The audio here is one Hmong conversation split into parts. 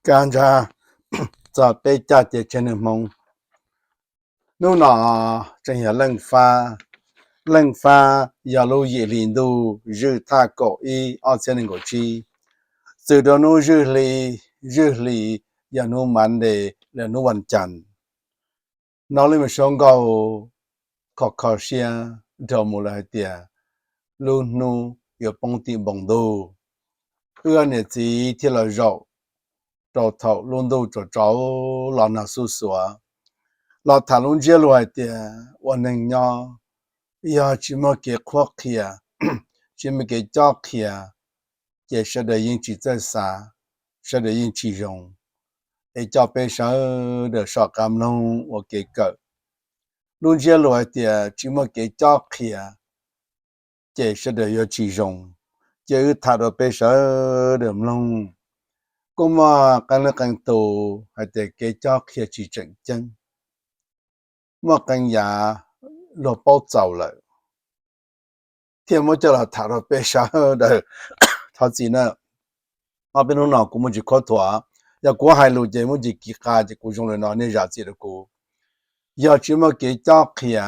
Kab ntsab txog peb caj ces tsev neeg Hmoob. Hnub no tseem yog Leej Fab. Leej Fab yog lub yim hli ntuj zwj thaj kaum ib ob txhiab nees nkaum tsib, txwm rau hnub zwj hli, zwj hli yog hnub Monday los hnub vas cas. Hnov lub me suab nkauj kho kho siab dhau mus lawm hais tias lub hnub yuav poob tim npoo ntuj. Wb niam txiv thiaj los zaum rau thaum lub ntuj tsaus tsaus los nag xuj xuav, los tham lub ntsiab lus hais tias ua neeg nyob yog tsis muaj kev qhuab qhia, tsis muaj kev cob qhia, ces sawv daws yeej tsis txawj xav, sawv daws yeej tsis zoo. Es coj peb sawv daws soj qab mloog ua kev kawm. Lub ntsiab lus hais tias tsis muaj kev cob qhia, ces sawv daws yuav tsis zoo. Ces wb tham rau peb sawv daws mloog. Kuj muaj qee leej qee tus hais tias kev cob qhia tsis tseem ceeb, muaj qee yam luag paub txaus lawm, thiaj muab coj los tham rau peb sawv daws. Thov txim na, ob peb hnub no kuv muaj tsis khuab thuam, yog kuv hais lus ces muaj tsis kis qa ces kuv zoo li no nej zam txim rau kuv. Yog tsis muaj kev cob qhia,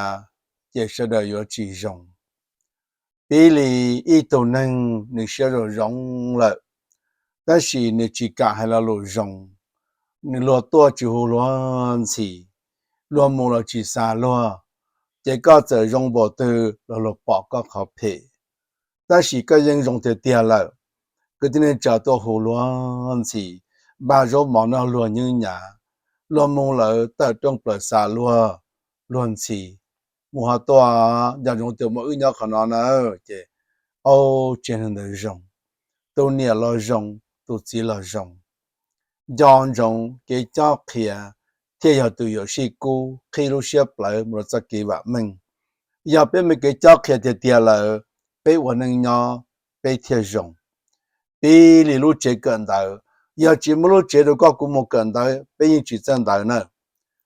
ces sawv daws yuav tsis zoo. Piv li ib tug neeg nws siab zoo zoo lawm, tab sis nws tsis kam hais lo lus zoo, nws luag tuaj tsis hu luag ntxhi, luag mus los tsis xa luag, ces koj txawm zoo npaum twg los luag pom koj qhov phem. Tab sis koj yeej zoo tiag tiag lawm, kwv tij neej tsa tuaj hu luag ntxhi, npaj zaub mov noj luag nywb nyav, luag mus lawm tawm rooj plaws xa luag, luag ntxhi, mus ho tuaj, nco ntsoov tias muaj wb nyob qhov no na, ces ua tsev neeg ntawd zoo, tus niam los zoo, tus txiv los zoo. Nco ntsoov kev cob qhia thiaj yog tus yuam sij kub qhib lub siab plawv mus rau txoj kev vam meej. Yog peb muaj kev cob qhia tiag tiag lawm, peb ua neej nyob peb thiaj zoo. Piv li lub tsev kawm ntawv, yog tsis muaj lub tsev rau koj kuv mus kawm ntawv, peb yeej tsis txawj ntawv na.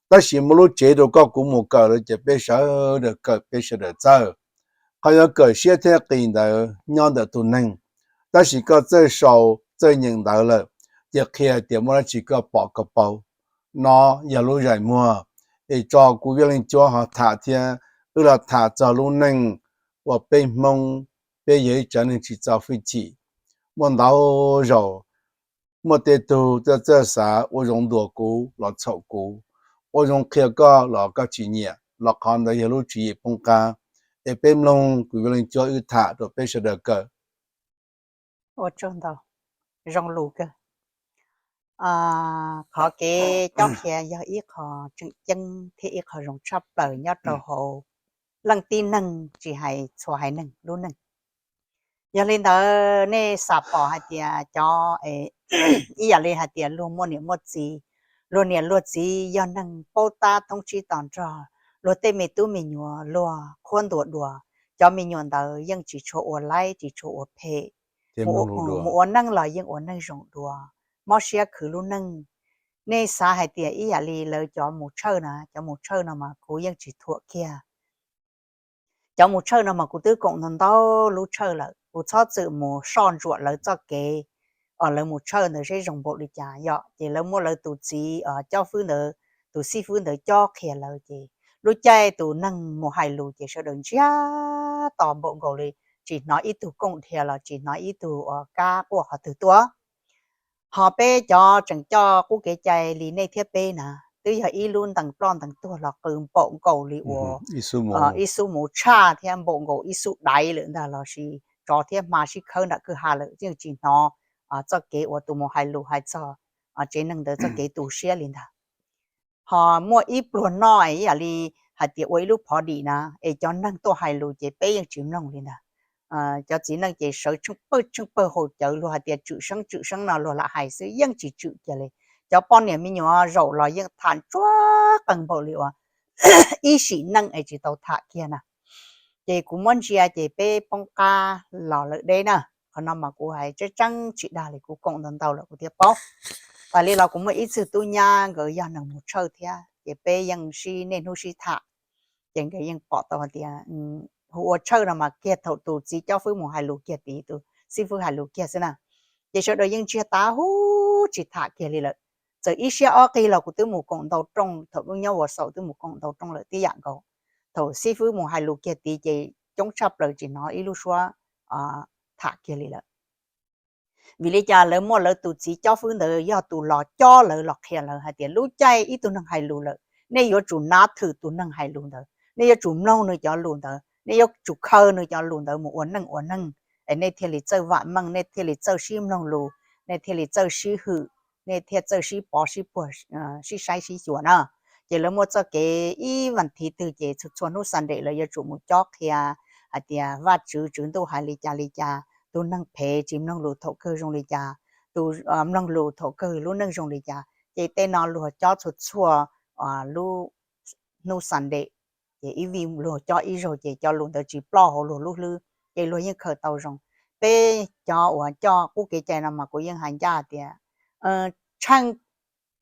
Tab sis muaj lub tsev rau koj kuv mus kawm lawm ces peb sawv daws kawm peb sawv daws txawj. Qhov yuav kawm siab thiab qis ntawd nyob ntawm tus neeg, tab sis koj txawj sau txawj nyeem ntawv lawm, ces qhia tias muaj dab tsi koj pom koj paub. No yog lub zais muag, es tso kuv Viaj Leej Cuab ho tham thiab, wb los tham txog lub neej uas peb Hmoob, peb yog ib tsav neeg tsis txo hwj chim. Muaj ntau zaus, muaj tej tug txawj txawj xav ua zoo ntuas kuv los txhaum kuv, ua zoo qhia koj los koj tsis nyiam, los qhov ntawd yog lub tswv yim poob qab. Es peb mloog kuv Viaj Leej Cuab wb tham rau peb sawv daws kawm. Ua tsaug ntau, zoo lus kawg. Qhov kev cob qhia yog ib qho tseem ceeb thiab ib qho zoo tshaj plaws nyob rau hauv leej tib neeg, tsis hais txhua haiv neeg lub neej. Yog li ntawd nej xam pom hais tias cov, ib yam li hais tias luag muaj niam muaj txiv, luag niam luag txiv yog neeg paub tab thoob tsib to nrog, luag tej me tub me nyuam luag qhuab ntuas dua, cov me nyuam ntawd yeej tsis tshua ua laib tsis tshua ua phem, mus ua neej los yeej ua neej zoo dua, mob siab khwv lub neej. Nej xav hais tias ib yam li lawv cov mus tshawj na, cov mus tshawj no mas kuv yeej tsis thuam kiag. Cov mus tshawj no mas kuv twb koom ntau ntau lub tshawj lawm, kuv txhob txwm mus soj ntsuam lawv txoj kev os, lawv mus tshawj ntawd seb zoo npaum li cas yom, ces lawv muab lawv tus txiv cob fwb ntawd, tus xib fwb ntawd cob qhia lawv ces lub caij tus neeg mus hais lus ces sawv daws ntsiag to npaum nkaus li tsis hnov ib tug kooj dhia los tsis hnov ib tug uas kab quaj qhov twg tuaj. Ho peb cov tseem coj qub kev cai li nej thiab peb na, twb yog ib lub ntees ploj ntees tuag los qw npaum nkaus li uas ib xub mus tshaj thiab npaum nkaus ib xub daiv lawm ntag, lossis tsov thiab hma sib khawb nram kwj ha lawm yeej tsis hnov txoj kev uas tus mus hais lus hais txog tsev neeg ntawd txoj kev tu siab li ntag. Ho muaj ib pluag noj ib yam li hais tias ua ib lub phov dim na, es cov neeg tuaj hais lus ces peb yeej tsis mloog li ntag. Cov txiv neej ces sawv tsheej pawg tsheej pawg haus cawv, luag hais tias tswm seeb tswm seeb no luag lam hais xwb yeej tsis tswm kiag li. Cov poj niam me nyuam zaum los yeej tham tsuag qees npaum li uas ib sim neej es tsis tau tham kiag na. Ces kuv muab ntsia ces peb poob qab los lawm deb na. Qhov no mas kuv hais tseeb tseeb tsis dag li, kuv koom ntau ntau lawm kuv thiaj paub. Tam li los kuv muaj ib txwg tub nyab nkawd yog neeg mus tshawj thiab ces peb yeej sib niaj hnub sib tham. Ces nkawd yeej pom tau hais tias hu ua tshawj no mas kiag thaum tus txiv cob fwb mus hais lus kiag tid, tus xib fwb hais lus kiag xwb na. Ces sawv daws yeej ntsiag tav huv tsis tham kiag li lawm. Txawm ib siab ob qig los kuv twb mus koom ntau rooj, thaum lub nyob ua xaum twb mus koom ntau rooj lawm tib yam nkaus. Thaum xib fwb mus hais lus kiag tid ces coob tshaj plaws tsis hnov ib lub suab tham kiag li lawm. Vim li cas? Lawv muaj lawv tus txiv cob fwb ntawd yog tus los cob lawv los qhia lawv hais tias lub caij ib tug neeg hais lus lawm, nej yuav tsum nav thwm tus neeg hais lus ntawd, nej yuav tsum mloog nws cov lus ntawd, nej yuav tsum khaws nws cov lus ntawd mus ua neej ua neeg, es nej thiaj li txawj vam meej, nej thiaj li txawj sib mloog lus, nej thiaj li txawj sib hwm, nej thiaj txawj sib pov sib puag, sib saib sib xyuas na. Ces lawv muaj txoj kev ib vas thiv twg ces txhua txhua hnub Sunday lawv yuav tsum mus cob qhia hais tias Vajtswv tswv ntuj hais li cas li cas, tus neeg phem tsis mloog lus thaum kawg zoo li cas, tus mloog lus thaum kawg lub neej zoo li cas. Ces tej no luag cob txhua txhua lub hnub Sunday, ces ib vij luag cob ib zaug ces cov lus ntawd tsis ploj hauv luag lub hlwb, ces luag yeej khaws tau zoo. Peb cov uas coj qub kev cai no mas kuv yeej hais ncaj tias tsheej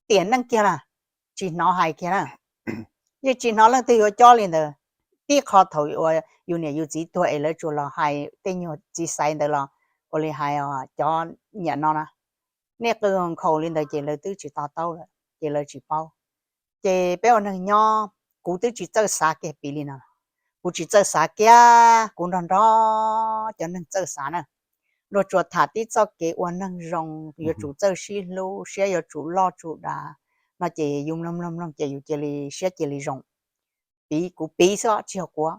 tiam neej kiag na, tsis hnov hais kiag na. Yeej tsis hnov leej twg yuav cob li ntawd. Tib qho thaum uas yus niam yus txiv tuag es lawv tsuas los hais tej nyuag txiv xaiv ntawd los ua li hais cov nyiam no na, nej qw nkhaus li ntawd ces lawv twb tsis to taub lawm ces lawv tsis paub. Ces peb ua neeg nyob, kuv twb tsis txawj xav kiag piv li no, kuv tsis txawj xav kiag, kuv nrog nrog cov neeg txawj xav na. Luag tsuas tham tib txoj kev ua neeg zoo, yuav tsum txawj sib hlub, siab yuav tsum loj tsum dav no ces yus mloog mloog mloog ces yus cia li siab cia li zoo. Piv kuv piv xwb tsis yog kuv,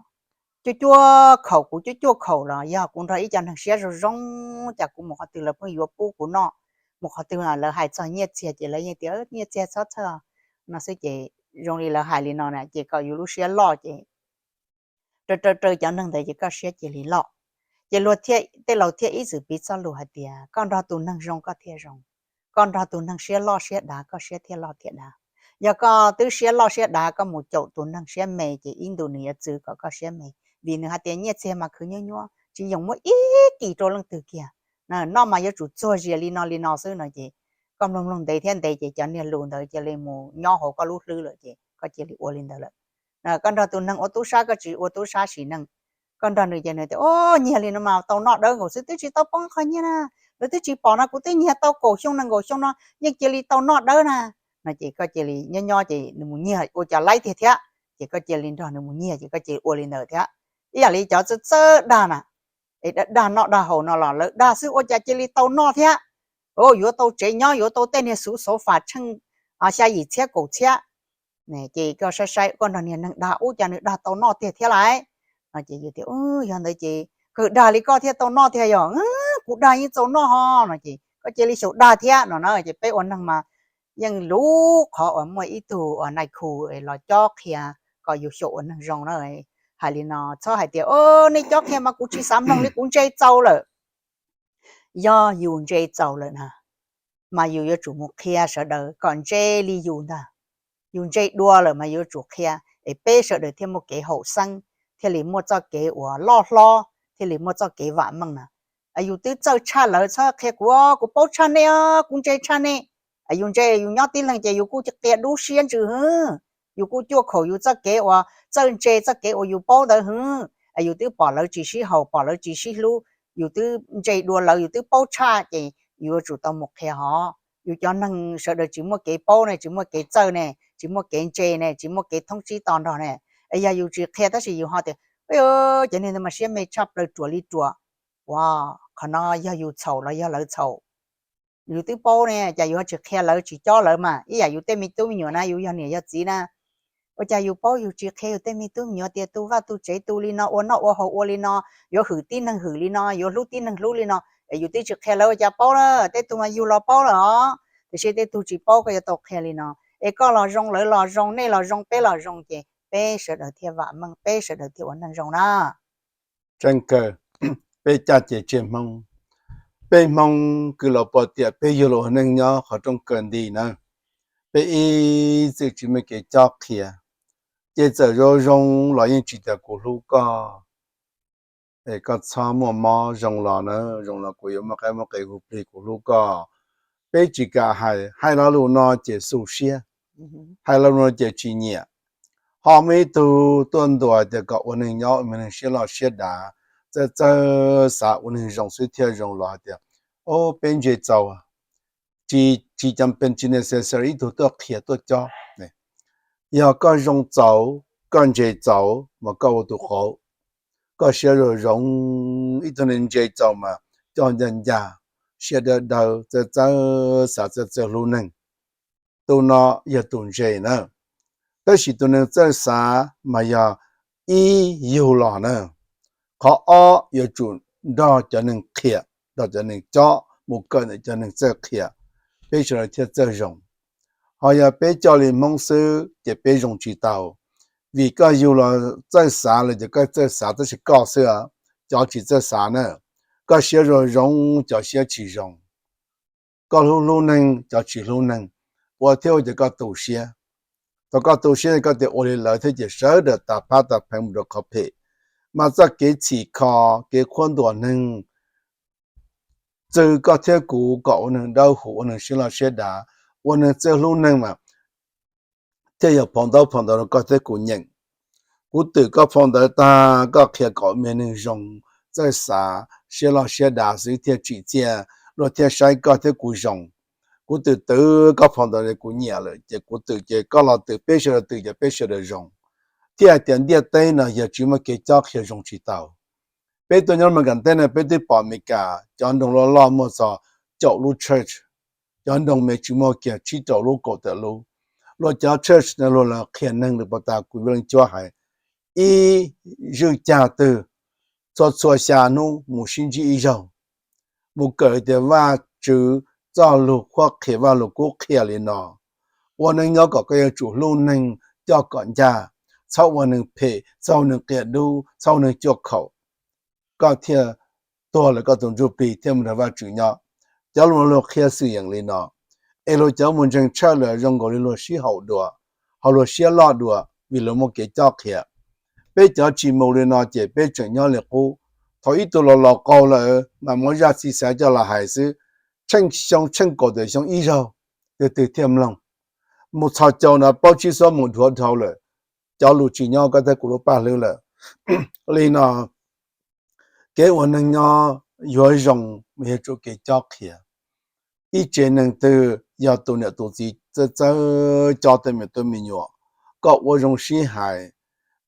cuaj cuaj khaum kuv cuaj cuaj khaum los yog kuv nrog ib co neeg siab zoo zoo, cas kuv mus qhov twg lawv pheej yuav pub kuv noj, mus qhov twg lawv hais txog nyiaj txiag ces lawv yeej tias nyiaj txiag txhob txhawj no xwb ces zoo li lawv hais li no na ces kom yus lub siab loj ces raws raws raws cov neeg ntawd ces koj siab cia li loj. Ces luag thiaj, tej laus thiaj ib txwm piv txoj lus hais tias koj nrog tus neeg zoo koj thiaj zoo, koj nrog tus neeg siab loj siab dav koj siab thiaj loj thiaj dav. Yog koj twb siab loj siab dav koj mus caum tus neeg siab me ces ib ntus nws yuav txwv kom koj siab me, vim nws hais tias nyiaj txiag mas khwv nyuaj nyuaj tsis yoos muab ib kis rau leej twg kiag. Noj mas yuav tsum txuag zias li no li no xwb no ces koj mloog mloog ntev thiab ntev ces cov niag lus ntawd cia li mus nyob hauv koj lub hlwb lawm ces koj cia li ua li ntawd lawm. Koj nrog tus neeg ua tub sab koj tsis ua tub sab sim neej, koj nrog nws ces nws tias o, nyiag li no mas tau noj dawb nkaus xwb twb tsis tau poob qhov nyiaj na, lawv twb tsis pom no kuv twb nyiag tau kaum xyoo nees nkaum xyoo no yeej cia li tau noj dawb na. No ces koj cia li nyob nyob ces nws mus nyiag ua cas laib tiag thiab, ces koj cia li nrog nws mus nyiag ces koj cia li ua li ntawd thiab. Ib yam li cov txawj txawj dag na, es dag noj dag haus no los lawv dag xwb ua cas cia li tau noj thiab. Yuav tau tsev nyob, yuav tau tej niag xuv xov fas tsheej xya yim txhiab kaum txhiab. Ces koj saib saib koj nrog niag neeg dag ub cas nws dag tau noj tiag thiab lauj. No ces yus tias yog ntawd ces kawg dag li koj thiaj tau noj tiag yog, kuv dag yeej txaus noj ho no ces koj cia li xyaum dag thiab no na. Ces peb ua neeg mas yeej lub qhov uas muaj ib tug uas nai khu los cob qhia kom yus xyaum ua neeg zoo na. Hais li no txhob hais tias o, nej cob qhia mas kuv tsis xav mloog li kuv ntse txaus lawm. Yog yus ntse txaus lawm na, mas yus yuav tsum mus qhia sawv daws kom ntse li yus ntag. Yus ntse dua lawm mas yuav tsum qhia, es peb sawv daws thiaj muaj kev haum xeeb, thiaj li muaj txoj kev uas loj hlob, thiaj li muaj txoj kev vam meej na. Yus twb txawj tshaj lawv txhob qhia kuv, kuv paub tshaj nej, kuv ntse tshaj nej. Yus ntse yus nyob tib leeg ces yus kuj qia dub siab ntsws hwv, yus kuj cuaj khaum yus txoj kev uas txawj ntse txoj kev uas yus paub ntawd hwv. Yus twb pom lawv tsis sib haum pom lawv tsis sib hlub, yus twb ntse dua lawv yus twb paub tshaj ces yus yuav tsum tau mus qhia hov. Yus cov neeg sawv daws tsis muaj kev paub ne, tsis muaj kev txawj ne, tsis muaj kev ntse ne, tsis muaj kev thoob tsib to nrog ne. Es yog yus tsis qhia tab sis yus ho tias cov neeg no mas siab me tshaj plaws ruam li ruam, ua, qhov no yog yus txhaum los yog lawv txhaum? Yus twb paub ne, cas yus ho tsis qhia lawv, tsis cob lawv mas? Ib yam yus tej me tub me nyuam na, yus yog niam yog txiv na, ua cas yus paub yus tsis qhia yus tej me tub me nyuam tias tu vaj tu tsev tu li no, ua noj ua haus ua li no, yuav hwm tib neeg hwm li no, yuav hlub tib neeg hlub li no, es yus twb tsis qhia lawv ua cas paub na? Tej tug mas yug los paub lawm os, tiam sis tej tug tsis paub koj yuav tau qhia li no. Es koj los zoo, lawv los zoo, nej los zoo, peb los zoo, ces peb sawv daws thiaj vam meej, peb sawv daws thiaj ua neeg zoo na. Tseeb kawg, peb caj ces tseg Hmoob. Peb Hmoob kws los pom tias peb yug los ua neej nyob qhov rooj kawg nti na, peb ib txwm tsis muaj kev cob qhia. Ces txawm zoo zoo los yeej tsis tas kuv hlub koj. Es koj txhob muaj mob, zoo los na, zoo los kuv yuav muaj qaib muaj qe hu plig kuv hlub koj. Peb tsis kam hais, hais lo lus no ces xu siab, hais lo lus no ces tsis nyiam. Ho muaj ib tug tuaj ntuas tias kom ua neeg nyob ua neeg siab loj siab dav, txawj txawj xav ua neeg zoo xwb thiaj zoo los hais tias, o, peb ntse txaus, tsis, tsis cam pees, tsis necessary ib tug tuaj qhia tuaj cob. Yog koj zoo txaus, koj ntse txaus mas koj ua tus qauv. Koj siab zoo zoo, ib tug neeg ntse txaus mas coj ncaj ncaj, siab dawb dawb, txawj txawj xav, txawj txawj hlub neeg. Tus no yog tus ntse na. Tab sis tus neeg txawj xav mas yog ib yug los na. Qhov ob yuav tsum nrog cov neeg qhia, nrog cov neeg cob mus kawm ntawm cov neeg txawj qhia, peb sawv daws thiaj txawj zoo. Ho yog peb coj li Hmoob xwb ces peb zoo tsis tau. Vim koj yug los txawj xav los ces koj txawj xav tab sis koj xwb, cov tsis txawj xav na. Koj siab zoo zoo, cov siab tsis zoo. Koj hlub hlub neeg, cov tsis hlub neeg, ua thiab ua ces koj tu siab. Thaum koj tu siab koj tias ua li lawv thiab ces sawv daws tas phab tas pheev mus rau qhov phem. Mas txoj kev txhim kho, kev qhuab ntuas neeg, txwv koj thiab kuv kom ua neeg dawb huv, ua neeg siab loj siab dav, ua neeg txawj hlub neeg mas thiaj yog phau ntaub phau ntawv rau koj thiab kuv nyeem. Kuv twm koj phau ntawv tag, koj qhia kom me neeg zoo, txawj xav, siab loj siab dav xwb thiaj tsim txiaj, luag thiaj saib koj thiab kuv zoo. Kuv twm twv koj phau ntawv kuv nyiam lawm ces kuv twm ces koj los twm, peb sawv daws twm ces peb sawv daws zoo. Thiab hais tias ntiaj teb no yog tsis muaj kev cob qhia zoo tsis tau. Peb tuaj nyob Meskas teb no peb twb pom Meskas cov nroog loj loj muaj txog caum lub church, cov nroog me tsis muaj kiag tsib rau lub kaum tawm lub. Luag cov church no luag los qhia neeg li pas tas kuv vij leej cuab hais, ib zwj cag twg txhua txhua xya hnub mus sib ntsib ib zaug, mus kawm tias Vajtswv txoj lug qhuab qhia, Vajluskub qhia li no. Ua neej nyob kom koj yuav tsum hlub neeg, coj kom ncaj, txhob ua neeg phem, txhob ua neeg qia dub, txhob ua neeg cuaj khaum, koj thiaj tuag lawm koj tus ntsuj plig thiaj mus nrog Vajtswv nyob. Cov lus no luag qhia xwm yeem li no, es luag cov mus ntseeg tshaj lawm zoo nkaus li luag sib haum dua, ho luag siab loj dua vim luag muaj kev cob qhia. Peb cov tsis mus li no ces peb tseem nyob li qub. Thaum ib tug los laus qaug lawm mas muab zaj txhij xav coj los hais xwb, tsheej xyoo tsheej kaum tawm xyoo ib zaug, twg twg thiaj mloog. Mus txhos caug no paub tsib xuab moos dhuav dhau lawm, cov lus tsis nyob koj thiab kuv lub paj hlwb lawm. Li no, kev ua neeg nyob yuav zoo mas yuav tsum kev cob qhia. Ib tsev neeg twg yog tus niam tus txiv txawj txawj cob tej me tub me nyuam, koj ua zoo sib hais,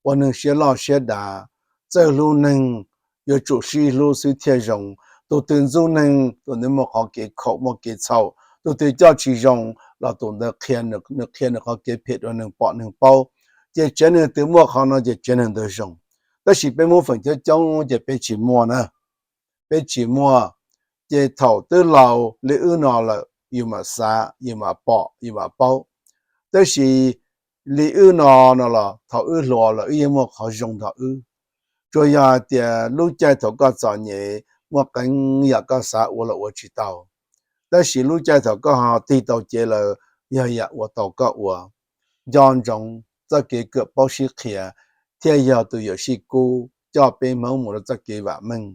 ua neeg siab loj siab dav, txawj hlub neeg, yuav tsum sib hlub xwb thiaj zoo. Tus twg ntxub neeg, tus ntawd muaj qhov kev khaum muaj kev txhaum. Tus twg coj tsis zoo los tus ntawd qhia, nws qhia nws qhov kev phem rau neeg pom neeg paub. Ces tsev neeg twg muaj qhov no ces tsev neeg ntawd zoo. Tab sis peb Hmoob feem coob coob ces peb tsis muaj na. Peb tsis muaj, ces thaum twb laus li wb no lawm yus mam xav, yus mam pom, yus mam paub. Tab sis li wb no no los thaum wb hluas los wb yeej muaj qhov zoo nrog wb. Tsuas yog hais tias lub caij thaum koj txom nyem muaj qee yam koj xav ua los ua tsis tau, tab sis lub caij thaum koj ho tig tau cev lawm yog yam ua tau koj ua. Nco ntsoov txoj kev kawm paub sib qhia thiaj yog tus yuam sij kub coj peb Hmoob mus rau txoj kev vam meej.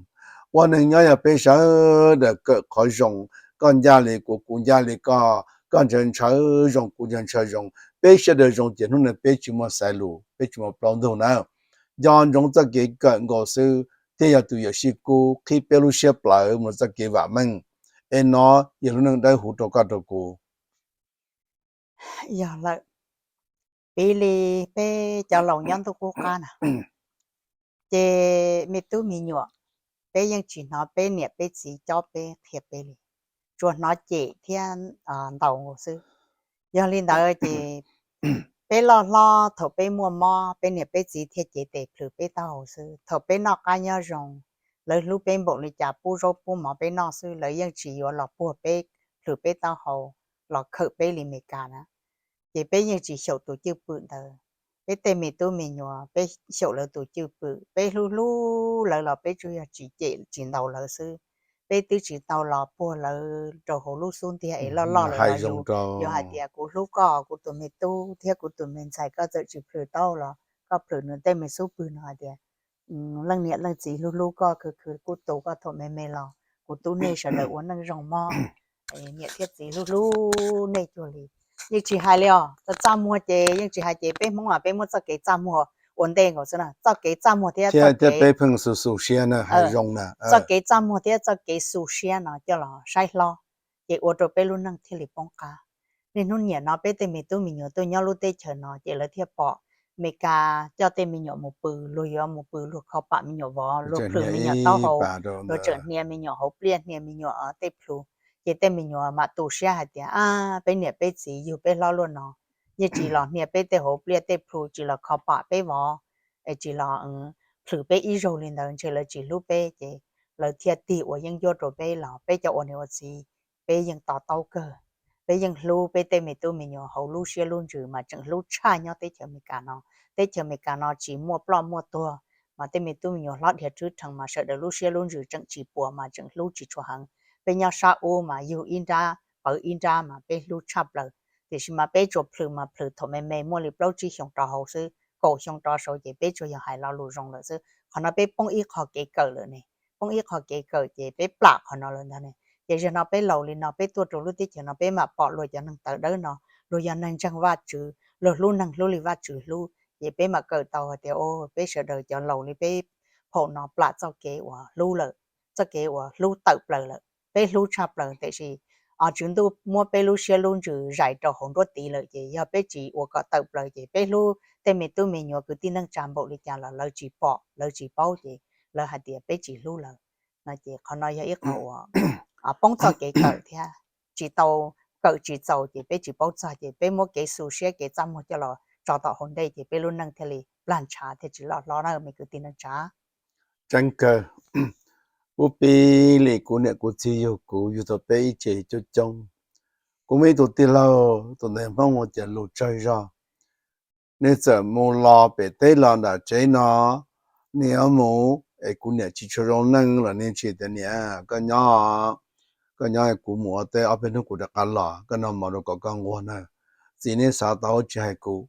Ua neeg nyob yog peb sawv daws kawm qhov zoo, koj ncaj li kuv, kuv ncaj li koj, koj ntshaw ntshaw zoo, kuv ntshaw ntshaw zoo, peb sawv daws zoo ces hnub no peb tsis muaj xaiv lus, peb tsis muaj plaub ntug na. Nco ntsoov txoj kev kawm nkaus xwb thiaj yog tus yuam sij kub qhib peb lub siab plawv mus rau txoj kev vam meej. Es no yog lub neej dawb huv rau koj rau kuv. Yog lawm, piv li peb cov laus nyob ntuj qub qab na, ces me tub me nyuam, peb yeej tsis hnov peb niam peb txiv cob peb qhia peb li. tsuas hnov cem thiab ntaus xwb. Yog li ntawd ces peb loj hlob thaum peb muaj mob peb niam peb txiv thiaj cev tes plhws peb taub hau xwb. Thaum peb noj qab nyob zoo, lawv hlub peb npaum li cas pub zaub pub mov peb noj xwb, lawv yeej tsis yuav los puag peb, plhws peb taub hau, los khawm peb li Meskas na. Ces peb yeej tsis xyaum tus cwj pwm ntawd. Peb tej me tub me nyuam peb xyaum lawv tus cwj pwm, peb hlub hlub lawv los peb tsuas yog tsis cem tsis ntaus lawv xwb. Peb twb tsis tau los puag lawv rau hauv lub xub ntiag es loj loj lawm los yus, yus hais tias kuv hlub koj kuv tus me tub thiab kuv tus me ntxhais, koj txawm tsis plhws taub hau los koj plhws nws tej me xub pwg no hais tias leej niam leej txiv hlub hlub koj khwv khwv kuj tu koj thaum me me los, kuv tub nej sawv daws ua neej zoo mog, niam thiab txiv hlub hlub nej cuag li. Yeej tsis hais li os, txaj muag ces yeej tsis hais ces peb Hmoob mas peb muab txoj kev txaj muag ua ntej nkaus xwb na, txoj kev txaj muag thiab txoj kev pheej xu xu siab na, hais zoo na, txoj kev txaj muag thiab txoj kev xu siab no coj los saib hlob, ces ua rau peb lub neej thiaj li poob qab. Niaj hnub niam no peb tej me tub me nyuam tuaj nyob lub teb chaws no ces lawv thiaj pom Meskas coj tej me nyuam mus pw, luag yuav mus pw luag kho pam me nyuam vov, luag plhws me nyuam taub hau, luag tseem hnia me nyuam hauv pliaj, hnia me nyuam tej plhu. Ces tej me nyuam mam tu siab hais tias, ab, peb niam peb txiv yug peb hlob luaj no, yeej tsis los hnia peb tej hauv pliaj tej plhu, tsis los kho pam peb vov, es tsis los plhws peb ib zaug li ntawd, ntshe lawv tsis hlub peb. Ces lawv thiaj tig ua yeeb ncuab rau peb los peb cov ua niam ua txiv, peb yeej to taub kawg. Peb yeej hlub peb tej me tub me nyuam hauv lub siab lub ntsws, mas tseem hlub tshaj nyob teb chaws Amelikas no. Teb chaws Amelikas no tsis muaj ploj muaj tuag, mas tej me tub me nyuam hlob dhia rhwb rhees mas sawv daws lub siab lub ntsws tseem tsis puas mas tseem hlub tsis tshua heev. Peb nyob sab ub mas yug ib nrab pawv ib nrab mas peb hlub tshaj plaws. Tiam sis mas peb tsuas plhws mas plhws thaum me me muaj li plaub tsib xyoos rov hauv xwb, kaum xyoo rov saud ces peb tsuas yog hais lo lus zoo lawm xwb. Qhov no peb poob ib qho kev kawm lawm ne, poob ib qho kev kawm ces peb plam qhov no lawm ntag ne. Ces zaum no peb laus li no peb tuaj rau lub teb chaws no peb mam pom luag cov neeg tawv dawb no, luag yog neeg ntseeg Vajtswv, luag hlub neeg hlub li Vajtswv hlub, ces peb mam kawm tau hais tias, o, peb sawv daws cov laus li peb phaum no plam txoj kev uas hlub lawm, txoj kev uas hlub tawm plaws lawm, peb hlub tshaj plaws tiam sis Tswv Ntuj muab peb lub siab lub ntsws zais rau hauv nruab tiv lawm ces yog peb tsis ua kom tawm plaws ces peb hlub tej me tub me nyuam kwv tij neej tsa npaum li cas los lawv tsis pom lawv tsis paub ces lawv hais tias peb tsis hlub lawv. No ces qhov no yog ib qho uas poob txoj kev kawm thiab tsis tau kawm tsis txaus ces peb tsis paub txog ces peb muab kev xu siab kev txaj muag coj los tso tom hauv ntej ces peb lub neej thiaj li plag ntshav thiaj tsis loj hlob na me kwv tij neej tsa. Tseeb kawg, puab pib li kuv niam kuv txiv yug kuv yug tau peb ib ce coob coob. Kuv muaj ib tug tij laug tus ntawd Hmoob hu tias Lus Tsawg Zog. Nws txawm mus los pem teb los nram tsev no, nws yuav mus es kuv niam tsis tshua zoo neej los nws tsis tias, niam, koj nyob, koj nyob kuv mus ua teb ob peb hnub kuv rov qab los, koj noj mov rau kom koj nquag na. Txiv neb xav tau tsis hais kuv.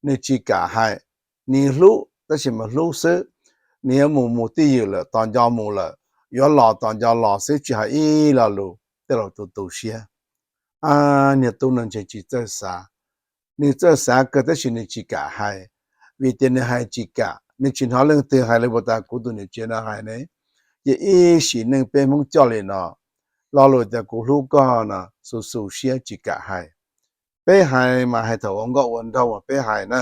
Nws tsis kam hais, nws hlub tab sis mas hlub xwb. Nws yuav mus mus twj ywm lawm, tos nco mus lawm, yuav los tos nco los xwb, tsis hais ib lo lus, tej laus tu tu siab. Niag tub no ntshe tsis txawj xav. Nws txawj xav kawg tab sis nws tsis kam hais, vim tias nws hais tsis kam, nws tsis hnov leej twg hais li puas tas kuv tus niam tsev no hais ne. Ces ib sim neej peb Hmoob coj li no, lo lus tias kuv hlub koj no xu xu siab tsis kam hais. Peb hais mas hais thaum ua nkauj ua nraug uas peb hais na,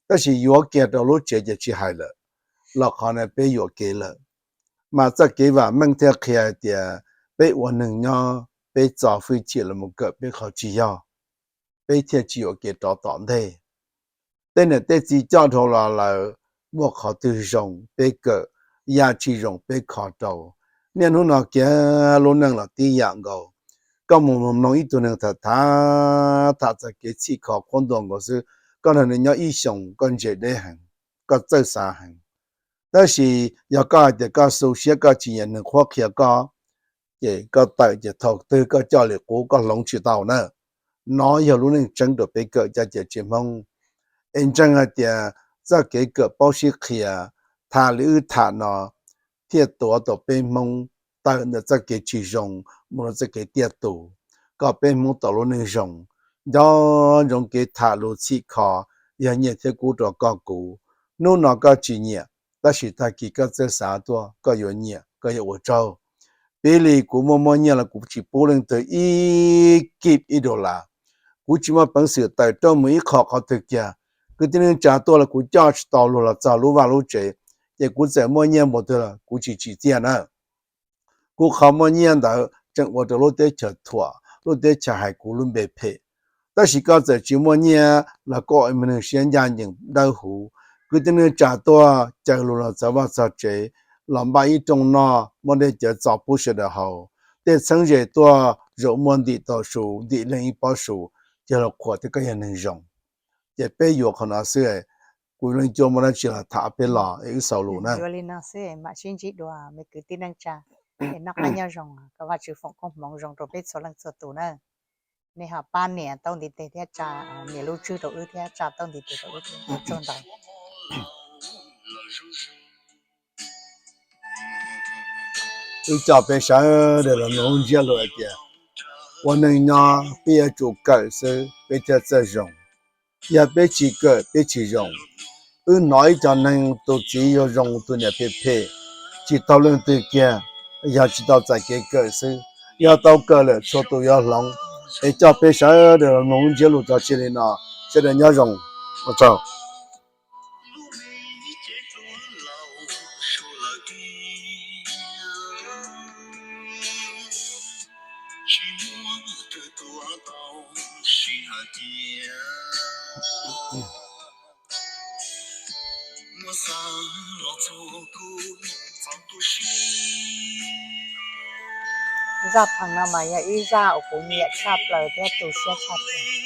tab sis yuav kiag rau lub tsev ces tsis hais lawm, los qhov no peb yuam kev lawm. Mas txoj kev vam meej thiaj qhia hais tias peb ua neeg nyob peb txo hwj chim los mus kawm peb qhov tsis yog, peb thiaj tsis yuam kev rov tom ntej. Tej niam tej txiv coj dhau los lawm, muaj qhov twg zoo peb kawm, yam tsis zoo peb kho rau. Niaj hnub no kiag lub neej los tib yam nkaus. Koj mus mloog ib tug neeg tham tham, tham txog kev txhim kho qhuab ntuas nkaus xwb, koj nrog nws nyob ib xyoos koj ntse deb heev, koj txawj xav heev. Tab sis yog koj hais tias koj xu siab koj tsis nyiam nws qhuab qhia koj, ces koj tawm ces thaum twg koj coj li qub koj hloov tsis tau na. No yog lub neej tseeb rau peb kawm cov cawm tsev Hmoob. Es ntseeg hais tias txoj kev kawm paub sib qhia, tham li wb tham no, thiaj tuav tau peb Hmoob tawm ntawm txoj kev tsis zoo mus rau txoj kev tiaj tus, kom peb Hmoob tau lub neej zoo. Nco ntsoov kev tham lus txhim kho, yog nyiaj thiab kub rau koj kuv. Hnub no koj tsis nyiam, tab sis tag kis koj txawj xav tuaj koj yuav nyiam koj yuav ua tsaug. Piv li kuv muaj muaj nyiaj los kuv tsis pub leej twg ib kib ib dollar. Kuv tsis muaj peev xwm tawm rooj mus ib qho qhov twg kiag. Kwv tij neej tsa tuaj los kuv coj tsis tau luag los txog lub vaj lub tsev, ces kuv txawm muaj nyiaj npaum twg los kuv tsis tsim txiaj na. Kuv qhov muaj nyiaj ntawd tseem ua rau lub teb chaws thuam, lub teb chaws hais kuv lub npe phem. Tab sis koj txawm tsis muaj nyiaj los koj ua neeg siab ncaj ncees dawb huv. Kwv tij neej tsa tuaj caw lug los txog vaj txog tsev, los npaj ib rooj noj, muab dej cawv txo pub sawv daws haus. Tej txheeb ze tuaj zaum muaj ntim tau su, ntim leej ib pob su, ces los qhuas tias koj yog neeg zoo. Ces peb yuav qhov no xwb, kuv leej cuab muaj dab tsi los tham peb los es wb xaus lus na. Yuav li no xwb mam sib ntsib dua me kwv tij neej tsa, es noj qab nyob zoo, kom Vajtswv foom koob hmoov zoo rau peb txhua leej txhua tus na. Nej ho pab nias taub ntiv tes thiab tsa nias lub tswb rau wb thiab tsa taub ntiv tes rau wb thiab, ua tsaug ntau. Wb coj peb sawv daws los mloog lub ntsiab lus hais tias ua neej nyob peb yuav tsum kawm xwb peb thiaj txawj zoo. Yog peb tsis kawm peb tsis zoo. Wb hnov ib co neeg tus txiv yuav zoo tus niam phem phem, tsis taug leej twg kiag, yog tsis tau txais kev kawm xwb. Yog tau kawm lawm txhua tus yuav hloov. Es coj peb sawv daws los mloog lub ntsiab lus tso tseg li no, sawv daws nyob zoo, ua tsaug. Zaj pheej no mas yog ib zaj uas kuv nyiam tshaj plaws thiab tu siab tshaj plaws.